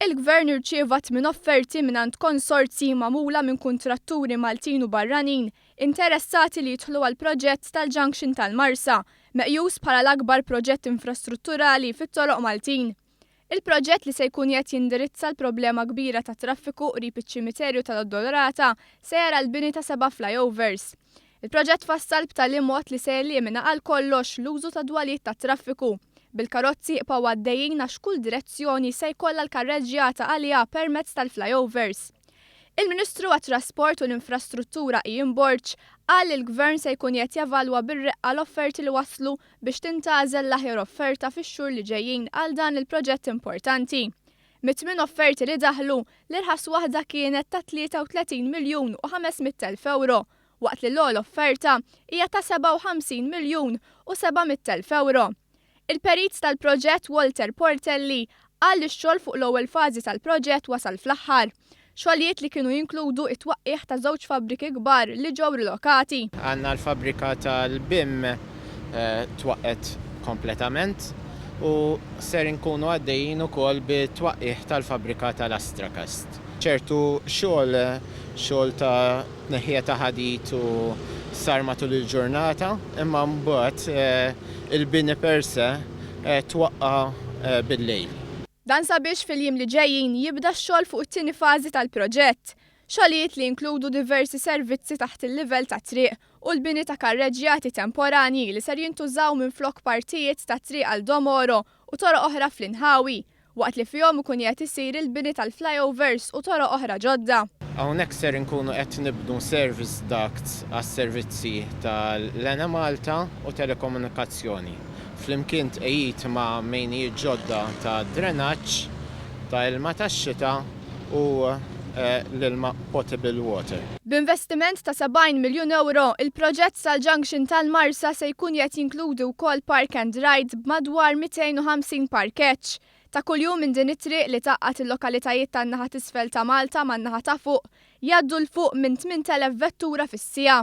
Il-Gvern irċieva tminn offerti mingħand konsorzji magħmula minn kuntratturi Maltin u barranin interessati li jidħlu għall-proġett tal-Junction tal-Marsa, meqjus bħala l-akbar proġett infrastrutturali fit-toroq Maltin. Il-proġett li se jkun qed jindirizza l-problema kbira tat-traffiku qrib iċ-ċimiterju tal-Addolorata se jara l-bini ta' seba' flyovers. Il-proġett tfassal b'tali mod li se jelimina għal kollox l-użu ta' dwaliet tat-traffiku, bil-karozzi jibqgħu għaddejjin għax kull direzzjoni se jkollha l-karreġġjata għaliha permezz tal-flyovers. Il-Ministru għat-Trasport u l-Infrastruttura Ian Borg qal li l-Gvern se jkun qed jevalwa bir-reqqa l-offerti li waslu biex tintgħażel l-aħjar offerta fix-xhur li ġejjin għal dan il-proġett importanti. Mit-tmien offerti li daħlu, l-irħas waħda kienet ta' 33 miljun u 500 elf ewro, waqt li l-ogħla offerta hija ta' 57 miljun u 700 elf ewro. Il-perit tal-proġett Walter Portelli qal li x-xogħol fuq l-ewwel fażi tal-proġett wasal fl-aħħar. Xogħlijiet li kienu jinkludu t-twaqqigħ ta' żewġ fabbriki kbar li ġew rilokati. Għandna l-fabbrika tal-BIM twaqqgħet kompletament u ser inkunu għaddejjin ukoll bit-twaqqigħ tal-fabbrika tal-Astracast. Ċertu xogħol, xogħol ta' tneħħija ta' ħadid u sar matul il-ġurnata, imma mbagħad il-bini per se twaqqa' bil-lejl. Dan sabiex fil-jiem li ġejjin jibda x-xogħol fuq it-tieni fażi tal-proġett. Xogħlijiet li jinkludu diversi servizzi taħt il-livell tat-triq u l-bini ta' karreġġjati temporanji li ser jintużaw minflok partijiet tat-triq Aldo Moro u toroq oħra fl-inħawi, waqt li fihom ikun qiegħed isir il-bini tal-flyovers u toroq oħra ġodda. Hawnhekk ser inkunu qed nibnu service ducts għas-servizzi tal-Enemalta u telekomunikazzjoni, flimkien tqegħid ma' mejnijiet ġodda ta' drenaġġ ta' ilma tax-xita u l-ilma potable water. B'investiment ta' 70 miljun ewro, il-proġett tal-Junction tal-Marsa se jkun qed jinkludi wkoll park and ride b'madwar 250 parkeġġ. Ta' kuljum minn din it-triq li tgħaqqad il-lokalitajiet tan-naħa t'isfel ta' Malta man-naħa ta' fuq, jgħaddu 'l fuq minn 8,000 vettura fis-siegħa.